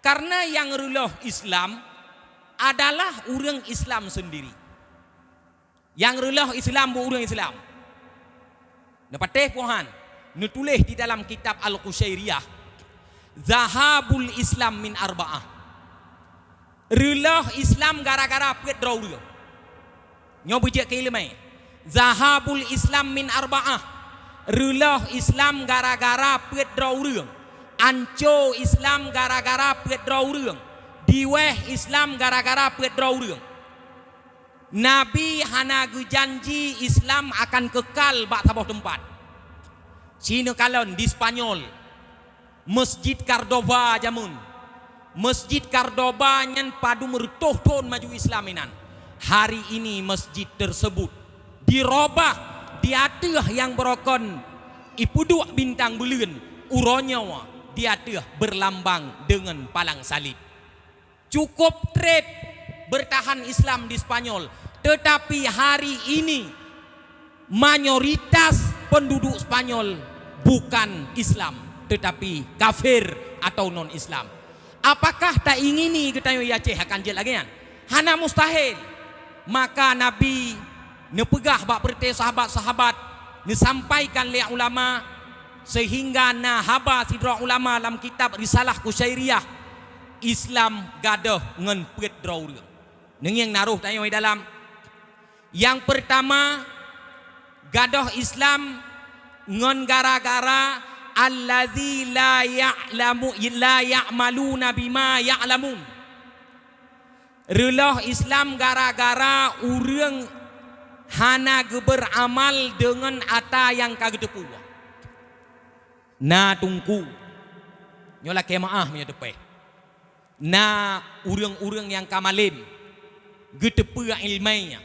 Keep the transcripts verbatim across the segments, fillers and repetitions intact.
Karena nyang reuloh Islam adalah ureuëng Islam sendiri. Nyang reuloh Islam buet ureuëng Islam. Neupatéh puhan, neutuléh di dalam kitab Al-Qusyairiyah, "Zahabul Islam min arba'ah." Reuloh Islam gara-gara peuet droe ureuëng. Nyoe beujeuet keu iéleumé. "Zahabul Islam min arba'ah." Reuloh Islam gara-gara peuet droe ureuëng. Anco Islam gara-gara peuet droe ureuëng. Diweh Islam gara-gara peuet droe ureuëng. Nabi hana geujanji Islam akan keukal bak saboh teumpat. Sineukalon di Spanyol, Masjid Córdoba jameun. Masjid Córdoba nyan padum reutôh thon maju Islam inan. Hari ini masjid tersebut dirobah di ateueh nyang beurokon ipeuduek bintang buleuen, uroe nyoe di ateueh beurlambang deungon palang salib. Cukup treb bertahan Islam di Spanyol, tetapi hari ini mayoritas penduduk Spanyol bukan Islam, tetapi kafir atau non-Islam. Apakah taingini geutanyoe di Aceh akan jeuet lagée nyan? Hana mustahil. Maka Nabi neupeugah bak peureuté sahabat-sahabat, neusampaikan lé ulama, seuhingga na haba sidroe ulama lam kitab Risalah Qusyairiyah, Islam gadôh ngon peuet droe ureuëng. Neungieng na rôh tanyoe di dalam. Nyang peurtama, gadôh Islam ngon gara-gara alladzi la ya'lamu, la ya'maluna bima ya'lamun. Reuloh Islam gara-gara ureuëng hana geubeuramal deungon ata nyang ka geuteupeue. Na teungku, nyoe lakée meuáh meunyoe teupéh. Na ureuëng-ureuëng nyang ka malém, geuteupeue iéleumé nyan,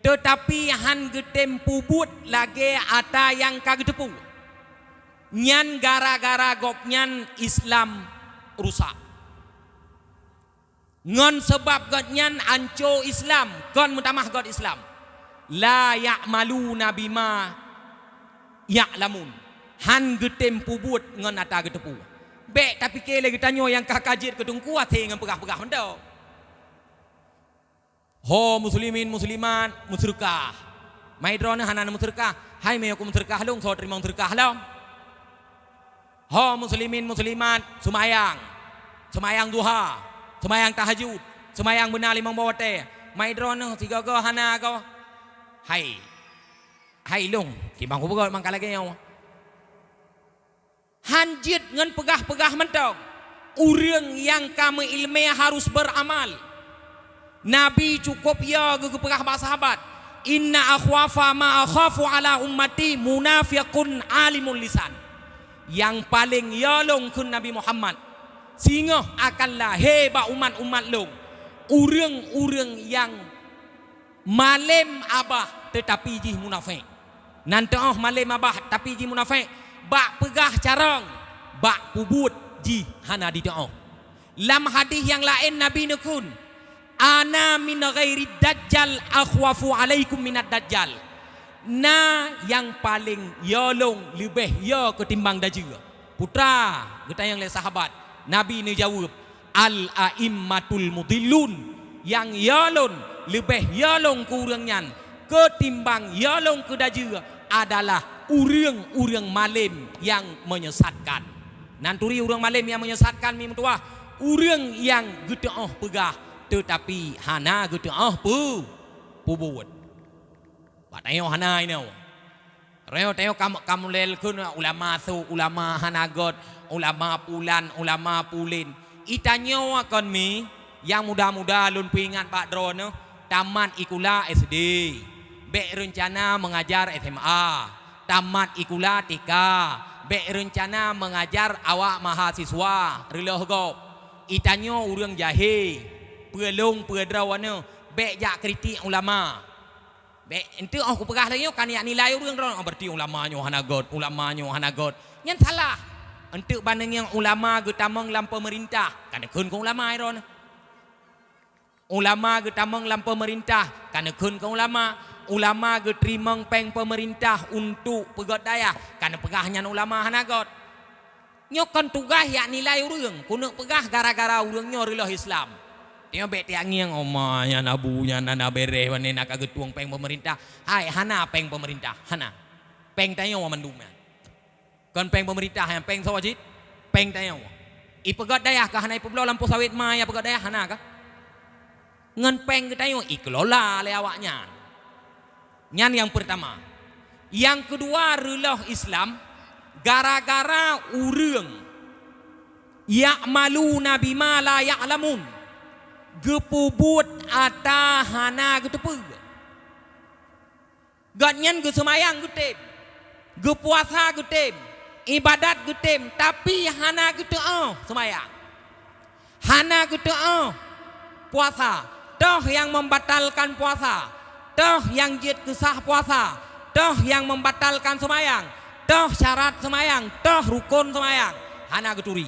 teutapi hán geutem peubuet lagée ata nyang ka geuteupeue. Nyan gara-gara gobnyan Islam rusak. Ngon sabab gobnyan anco Islam, kon meutamah göt Islam. La ya'maluna bima ya'lamun. Hán geutem peubuet ngon ata geuteupeue. Bék tapike lé geutanyoe nyang ka-ka jeuet keu teungku até ngon peugah-peugah mantong. Ho muslimin muslimat, meuseudeukah. Mai droeneuh hana meuseudeukah. Hai meunyoe ku meuseudeukah lôn, soe teurimong seudeukah lom? Ho muslimin muslimat, seumayang, seumayang duha, seumayang tahajud, seumayang beuna limong boh watée. Mai droeneuh sigoe-goe hana goe. Hai, hai lôn, kiban kupeugah mangka lagée nyoe. Hán jeuet ngon peugah-peugah mantong. Ureuëng nyang ka meuiéleumé harus beuramal. Nabi cukup yo geupeugah bak sahabat, "Inna akhwafa ma akhafu ala ummati munafiqun alimul lisan." Nyang paleng yo lôn kheun Nabi Muhammad, singoh akan lahé bak umat-umat lôn, ureuëng-ureuëng nyang malém abah teutapi jih munafék. Nan teuôh malém abah tapi jih munafék, bak peugah carông, bak peubuet jih hana jiteuôh. Lam hadih nyang laén Nabi neukheun, "Ana min ghairi dajjal akhwafu alaikum minad dajjal." Na nyang paleng yo lôn leubeh yo keutimbang dajeue. Putra, geutanyong lé sahabat, Nabi neujaweueb, "Al-a'immatul mudillun," nyang yo lôn, leubeh yo lôn keu ureuëng nyan, keutimbang yo lôn keu dajeue adalah ureuëng-ureuëng malém nyang menyesatkan. Nan turi ureuëng malém nyang menyesatkan mi meutuwah, ureuëng nyang geuteuôh peugah, teutapi hana geuteuôh peu-, peubuet. Bak tanyoe hana inoe. Roh tanyoe kam, kam lel kheun ulama su, ulama hana göt, ulama pulan, ulama pulin. Itanyoe kon mi, nyang muda-muda lôn peuingat bak droeneuh, tamat ikula S D, bék reuncana meungajar S M A, tamat ikula T K, bék reuncana meungajar awak mahasiswa reuloh gob. Itanyoe ureuëng jahé, peulông peudroe neuh, bék jak kritik ulama. Bék, eunteuk óh kupeugah lagée nyoe ka neujak nilai ureuëng droe, "Oh, berarti ulama nyoe hana göt, ulama nyoe hana göt." Nyan salah. Eunteuk ban neungieng ulama geutamong lam peumeurintah, ka neukheun keu ulama droe. Ulama geutamong lam peumeurintah, ka neukheun keu ulama. Ulama geuteurimong péng peumeurintah untuk peugöt dayah, ka neupeugah nyan ulama hana göt. Nyoe kon tugaih jak nilai ureuëng, keuneuk peugah gara-gara ureuëng nyoe reuloh Islam. Tanyoe bék tiak ngieng, "Oh ma, nyan abu nyan hana bereh, wan na ka geutueng péng peumeurintah." Hai, hana péng peumeurintah, hana. Péng tanyoe mandum nyan. Kon péng peumeurintah nyan, péng soe cit? Péng tanyoe. Ipeugét dayah kah hana ipeubloe lampôh sawét ma nyang peugét dayah, hana kah? Ngon péng geutanyoe ikelola lé awaknyan. Nyan nyang peurtama. Nyang keudua, reuloh Islam gara-gara ureuëng ya'maluna bima la ya'lamun, geupeubuet ata hana geuteupeue. Gobnyan geuseumayang geutem, geupuasa geutem, ibadat geutem, tapi hana geuteuoh seumayang, hana geuteuoh puasa, toh nyang membatalkan puasa, toh nyang jeuet keusah puasa, toh nyang membatalkan seumayang, toh syarat seumayang, toh rukon seumayang, hana geuturi.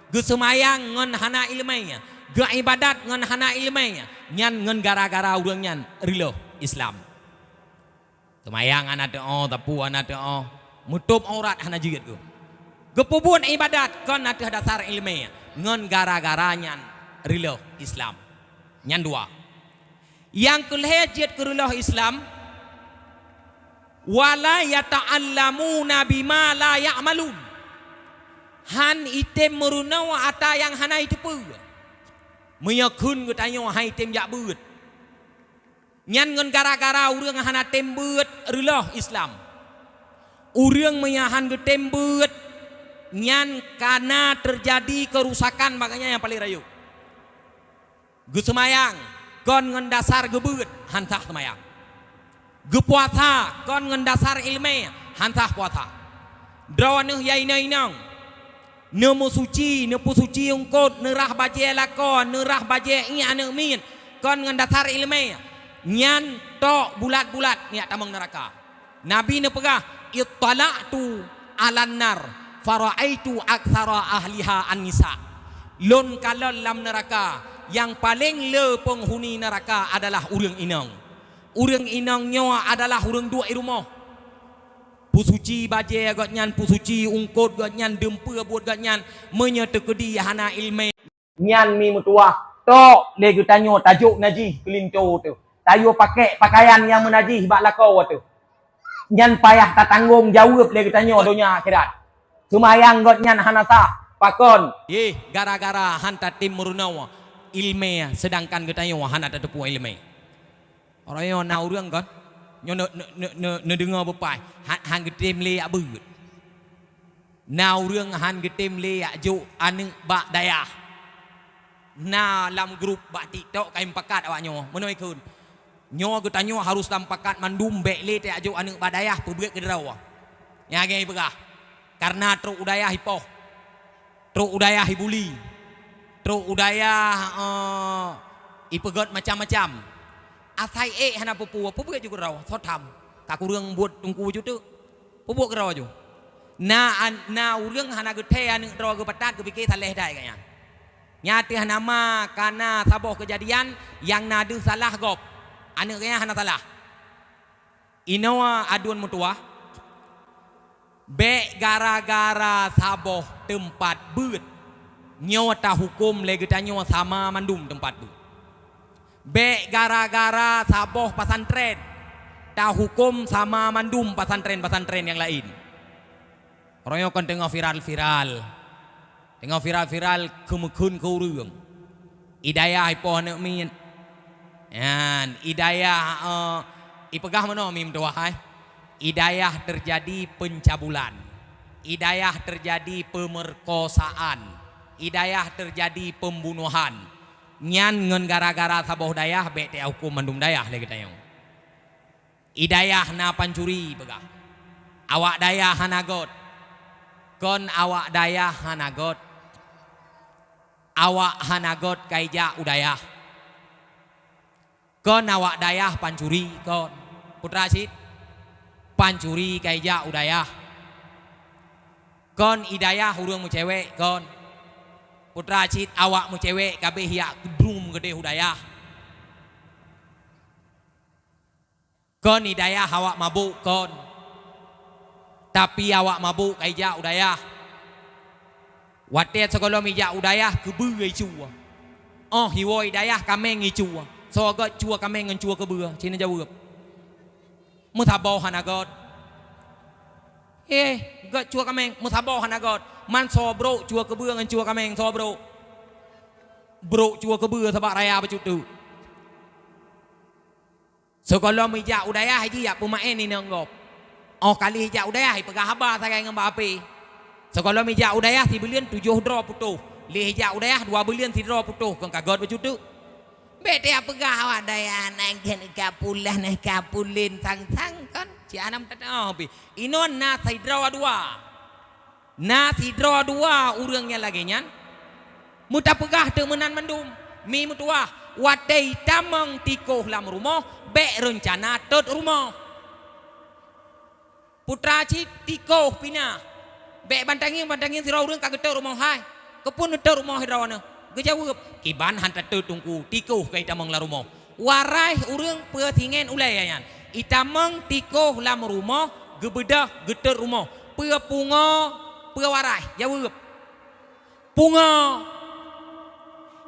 Geuseumayang ngon hana iéleumé, geuibadat ngon hana iéleumé, nyan ngon gara-gara ureuëng nyan reuloh Islam. Seumayang hana teuoh, sapeue hana teuoh, meutôb aurat hana jeuet geuh. Geupeubuet ibadat kon ateueh dasar iéleumé, ngon gara-gara nyan reuloh Islam. Nyan dua. Nyang keulhée jeuet keu reuloh Islam, "Wala yata'allamuna bima la ya'malun." Han item meurunoe ata nyang hana iteupeue. Meunyoe kheun geutanyoe han item jak beuet. Nyan ngon gara-gara ureuëng hana tem beuet reuloh Islam. Ureuëng meunyoe han geutem beuet, nyan kana teujadi keurusakan, makanya nyang paleng rayeuk. Geuseumayang kon ngon dasar geubeuet, han sah seumayang. Geupuasa kon ngon dasar iéleumé, han sah puasa. Droeneuh ya inong-inong, neumeusuci, neupeusuci eungkôt, neurah bajée lakoe, neurah bajée ié aneuëk miet, kon ngon dasar iéleumé, nyan tok bulat-bulat neujak tamong neuraka. Nabi neupeugah, "Ittala'tu 'alan nar, fara'aitu aktsara ahliha an-nisa." Lôn kalon lam neuraka, nyang paleng le peunghuni neuraka adalah ureuëng inong. Ureuëng inong nyoe adalah ureuëng duek i rumoh. Peusuci bajée gobnyan, peusuci eungkôt gobnyan, deumpeu buet gobnyan, meunyoe teukeudi hana iéleumé. Nyan mi meutuwah, tok lé geutanyoe tajok najih keulinto teuh. Tayue pakék pakaian nyang meunajih bak lakoe teuh. Nyan payah tatanggong jaweueb lé geutanyoe donya akhirat. Seumayang gobnyan hana sah, pakon? Yeh, gara-gara han tatem meurunoe iéleumé, seudangkan geutanyoe hana tateupeue iéleumé. Uroe nyoe na ureuëng kon, nyoe ne-, ne-, ne-, ne-, neudeungoe beupaih, han, han geutem lé jak beuet. Na ureuëng han geutem lé jak jok aneuëk bak dayah. Na lam grup bak TikTok ka imupakat awak nyoe, meunoe kheun, "Nyoe geutanyoe harôh tamupakat mandum, bék lé tajok aneuëk bak dayah peubeuet keudroe." Nyang lagée peugah, kareuna trok u dayah ipoh, trok u dayah ibuli, trok u dayah, eh, ipeugét macam-macam. Asai ék hana peue-peue, peubeuet ju keudroe, soe tham, ka kureueng buet teungku ju teuk. Peubeuet keudroe ju. Na an-, na ureuëng hana geuthée aneuëk droe geupatat, geupike saléh dai gobnyan. Nyan teuh nama kana saboh keujadian nyang na deuh salah gob. Aneuëk gobnyan hana salah. Inoe aduen meutuwah, bék gara-gara saboh teumpat beuet, nyoe tahuköm lé geutanyoe sama mandum teumpat beuet. Bék gara-gara saboh pesantren, tahuköm sama mandum pesantren-pesantren nyang laén. Uroe nyoe kon teungoh viral-viral. Teungoh viral-viral keumeukheun keu ureuëng. I dayah ipoh aneuëk miet. Nyan, i dayah, eh, ipeugah meunoe mi meutuwah hai. I dayah teujadi pencabulan. I dayah teujadi pemerkosaan. I dayah teujadi pembunuhan. Nyan ngon gara-gara saboh dayah bék tahuköm mandum dayah lé geutanyoe. I dayah na pancuri peugah. Awak dayah hana göt. Kon awak dayah hana göt. Awak hana göt ka ijak u dayah. Kon awak dayah pancuri, kon. Putra cit. Pancuri ka ijak u dayah. Kon i dayah ureuëng meucewek, kon. Putra cit awak meucewek ka abéh jak drum keudeh u dayah. Kon i dayah awak mabök, kon. Tapi awak mabök ka ijak u dayah. Watée sigohlom ijak u dayah, keubeue icue. Óh iwoe i dayah, kaméng icue. Soe göt cue kaméng ngon cue keubeue? Ci neujaweueb, "Meusaboh hana göt." "Eh, göt cue kaméng, meusaboh hana göt." Man soe brok cue keubeue ngon cue kaméng, soe brok? Brok cue keubeue sabab raya bacut teuk. Sigohlom ijak u dayah, jijak peumaén inong gob. Óh ka lheueh ijak u dayah, ipeugah haba sagai ngon bak H P. Sigohlom ijak u dayah, sibuleuen tujoh droe putôh. Lheueh ijak u dayah, dua buleuen sidroe putôh, kon ka göt bacut teuk. Bék tapeugah awak dayah, "Nyan ka pulan, nyan ka pulen, sang-sang," kon. Ci hana meutateu'oh pih. Inoe na sidroe dua. Na sidroe dua ureuëng nyang lagée nyan. Meutapeugah teuk meunan mandum. Mi meutuwah, watée itamong tikôh lam rumoh, bék reuncana tot rumoh. Putra cit tikôh pih na. Bék bantangieng-bantangieng sidroe ureuëng ka geutot rumoh hai. Keupeue neutot rumoh sidroe nyoe? Geujaweueb, "Kiban hana tatot Teungku, tikôh ka itamong lam rumoh." Warai ureuëng peue singén ulée nyan. Itamong tikôh lam rumoh, geubeudôh geutot rumoh. Peue pungo, peue warai? Jaweueb. Pungo.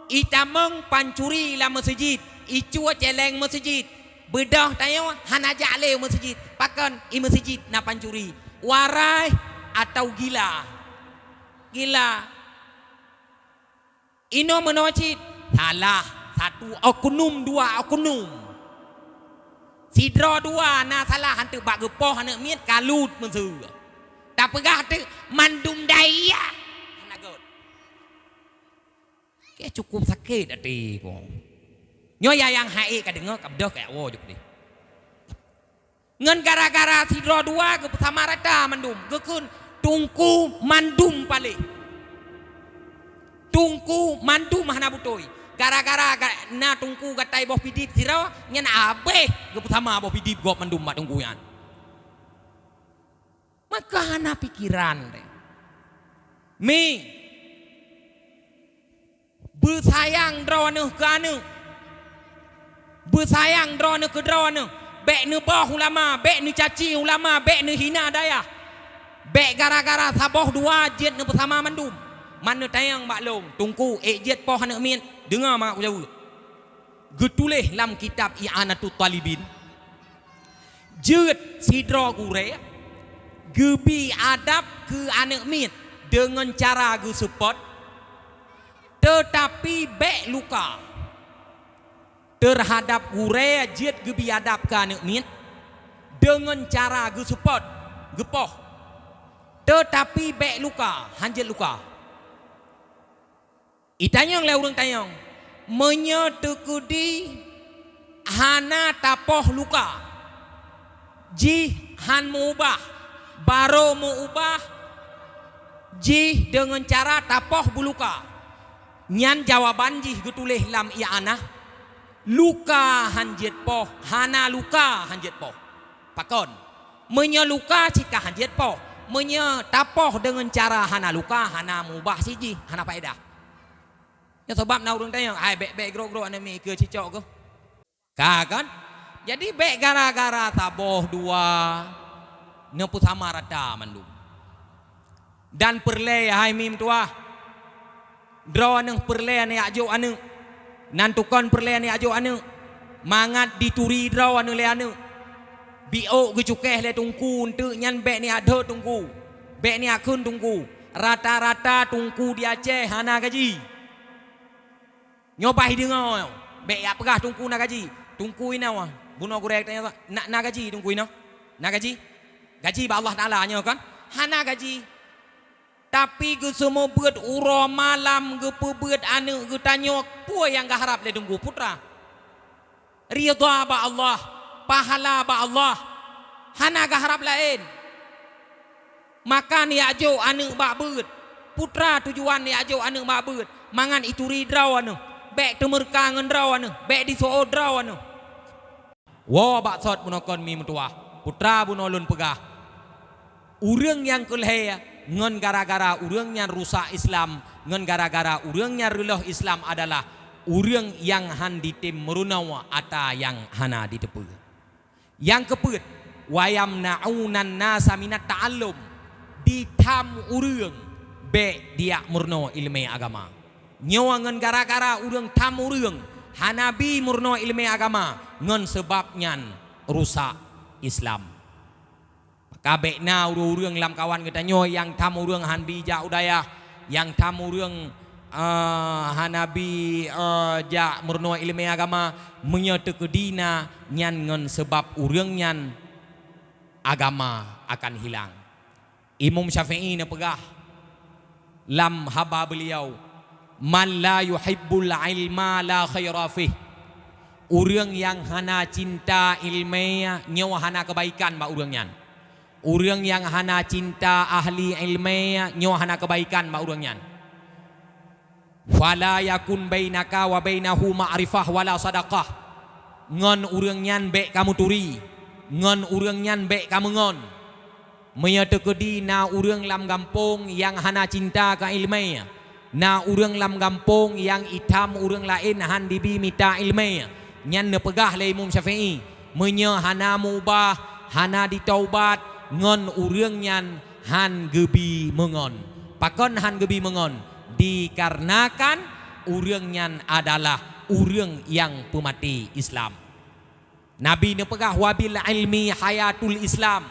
Itamong pancuri lam meuseujid, icue céléng meuseujid. Beudôh tanyoe hana jak lé meuseujid. Pakon? I meuseujid na pancuri. Warai atawa gila? Gila. Inoe meunoe cit, salah satu oknum, dua oknum. Sidroe dua na salah, hanteuk bak geupoh aneuëk miet kalut meuseu. Tapeugah teuk mandum dayah. Hana göt. Kée cukup sakét até ko. Nyoe ya nyang hai ka deungoe, ka beudôh, ka woe juk deh. Ngon gara-gara sidroe dua geupeusama rata mandum, geukheun Teungku mandum paléh. Teungku mandum hana beutôi. Gara-gara ga-, na Teungku geutai boh pidip sidroe, nyan abéh geupeusama boh pidip gob mandum bak Teungku nyan. Maka hana pikeran deh. Mi, beusayang droeneueh keu aneuëk. Beusayang droeneueh keu droeneueh. Bék neuboh ulama, bék neucaci ulama, bék neuhina dayah. Bék gara-gara saboh dua jeuet neupeusama mandum. Man neutanyong bak lôn, Teungku, ék jeuet poh aneuëk miet? Deungoe mangat kujaweueb. Geutuléh lam kitab I'anatut Talibin, jeuet sidroe gurée geubi adab keu aneuëk miet deungon cara geuseupôt, teutapi bék luka. Teuhadab gurée jeuet geubi adab keu aneuëk miet deungon cara geuseupôt, geupoh, teutapi bék luka, hán jeuet luka. Itanyong lé ureuëng tanyong, meunyoe teukeudi hana tapoh luka, jih hán meu-ubah, barô meu-ubah jih deungon cara tapoh beuluka. Nyan jawaban jih geutuléh lam i'anah, luka hán jeuet poh, hana luka hán jeuet poh. Pakon? Meunyoe luka cit ka hán jeuet poh, meunyoe tapoh deungon cara hana luka, hana meu-ubah cit jih, hana paedah. Nyoe sabab na ureuëng tanyong, "Hai, bék-bék grok-grok aneuëk miet keu cicok keuh." Ka kan? Jadi bék gara-gara saboh dua neupeusama rata mandum. Dan peureulée, hai mi meutuwah, droeneueh peureulée neujak jok aneuëk. Nan tukon peureulée neujak jok aneuëk, mangat dituri droeneueh lé aneuëk. Biôk geucukéh lé teungku eunteuk nyan bék neujak dot teungku, bék neujak kheun teungku. Rata-rata teungku di Aceh hana gaji. Nyoe bah ideungoe, bék jak peugah teungku na gaji. Teungku inoe, bunoe gurée tanyoe, na, na gaji teungku inoe? Na gaji? Gaji bak Allah Taala nyoe kan? Hana gaji. Tapi geuseumeubeuet uroe malam geupeubeuet aneuëk geutanyoe, peue nyang geuharab lé teungku? Putra. Ridha bak Allah, pahala bak Allah. Hana geuharab laén. Maka neujak jok aneuëk bak beuet. Putra tujuan neujak jok aneuëk bak beuet, mangat ituri droeneueh, bék teumeureuka ngon droeneueh, bék diseuôt droeneueh. Woe bak sot bunoe kon mi meutuwah, putra bunoe lôn peugah. Ureuëng nyang keu lhée ngon gara-gara ureuëng nyan rusak Islam, ngon gara-gara ureuëng nyan reuloh Islam adalah ureuëng nyang hán jitem meurunoe ata nyang hana jiteupeue. Nyang keupeuet, "Wa yamna'unan nasa minat ta'allum", ditham ureuëng Bék dijak meurunoe iéleumé agama. Nyoe ngon gara-gara ureuëng tham ureuëng hana bi meurunoe iéleumé agama, ngon seubab nyan rusak Islam. Maka bék na ureuëng-ureuëng lamkawan geutanyoe nyang tham ureuëng han bi jak u dayah, nyang tham ureuëng, eh, hana bi, eh, jak meurunoe iéleumé agama, meunyoe teukeudi na nyan ngon seubab ureuëng nyan agama akan hilang. Imam Syafi'i neupeugah lam haba beuliau, "Man la yuhibbul ilma la khaira fih." Ureuëng nyang hana cinta iéleumé nyoe hana keubaikan bak ureuëng nyan. Ureuëng nyang hana cinta ahli iéleumé nyoe hana keubaikan bak ureuëng nyan. "Fala yakun bainaka wa bainahu ma'rifah wala sadaqah." Ngon ureuëng nyan bék kameuturi, ngon ureuëng nyan bék kameungon. Meunyoe teukeudi na ureuëng lam gampông nyang hana cinta keu iéleumé, na ureuëng lam gampông nyang itam ureuëng laén han dibi mita iéleumé, nyan neupeugah lé Imam Syafi'i, meunyoe hana meubah, hana ditaubat, ngon ureuëng nyan han geubi meungon. Pakon han geubi meungon? Dikarenakan ureuëng nyan adalah ureuëng nyang peumaté Islam. Nabi neupeugah, "Wabil ilmi hayatul Islam,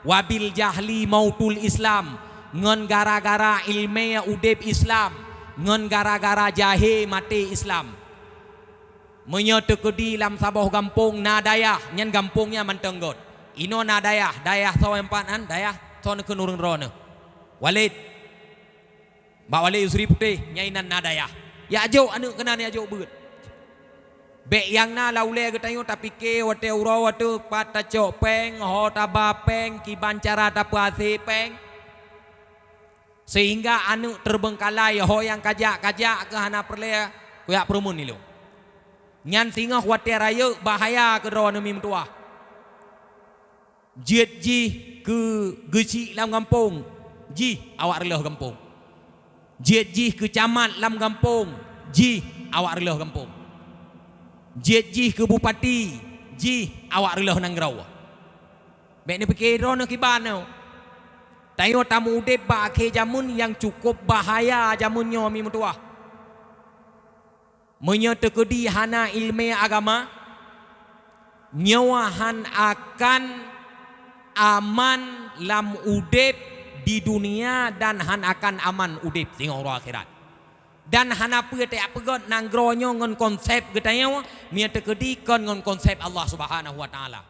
wabil jahli mautul Islam." Ngon gara-gara iéleumé udeb Islam, ngon gara-gara jahé maté Islam. Meunyoe teukeudi lam saboh gampông na dayah, nyan gampông nyan mantong göt. Inoe na dayah, dayah soe nyang pat nyan, dayah soe neukheun ureuëng droeneuh. Walid. Bak Walid Yusri Putéh, nyan inan na dayah. Jak jok aneuëk keunan, jak jok beuet. Bék nyang na lam ulée geutanyoe tapike watée uroe watée pat tacok péng, ho taba péng, kiban cara tapeuhase péng. Sehingga aneuëk teubeungkalai, ho nyang kajak-kajak keu hana peureulée kujak peureumeun ilong. Nyan singoh watée rayeuk bahaya keu droeneuh mi meutuwah. Jeuet jih keu geuchik lam gampông, jih awak reuloh gampông. Jeuet jih keu camat lam gampông, jih awak reuloh gampông. Jeuet jih keu bupati, jih awak reuloh nanggroe. Bék neupike droeneuh kiban nyoe. Tanyoe tameudeb bak akhé jameun nyang cukup bahaya jameun nyoe mi meutuwah. Meunyoe teukeudi hana iéleumé agama, nyoe han akan aman lam udeb di dunia dan han akan aman udeb singoh uroe akhirat. Dan hana peue tajak peugét nanggroe nyoe ngon konsep geutanyoe, meunyoe teukeudi kon ngon konsep Allah Subhanahu wa Taala.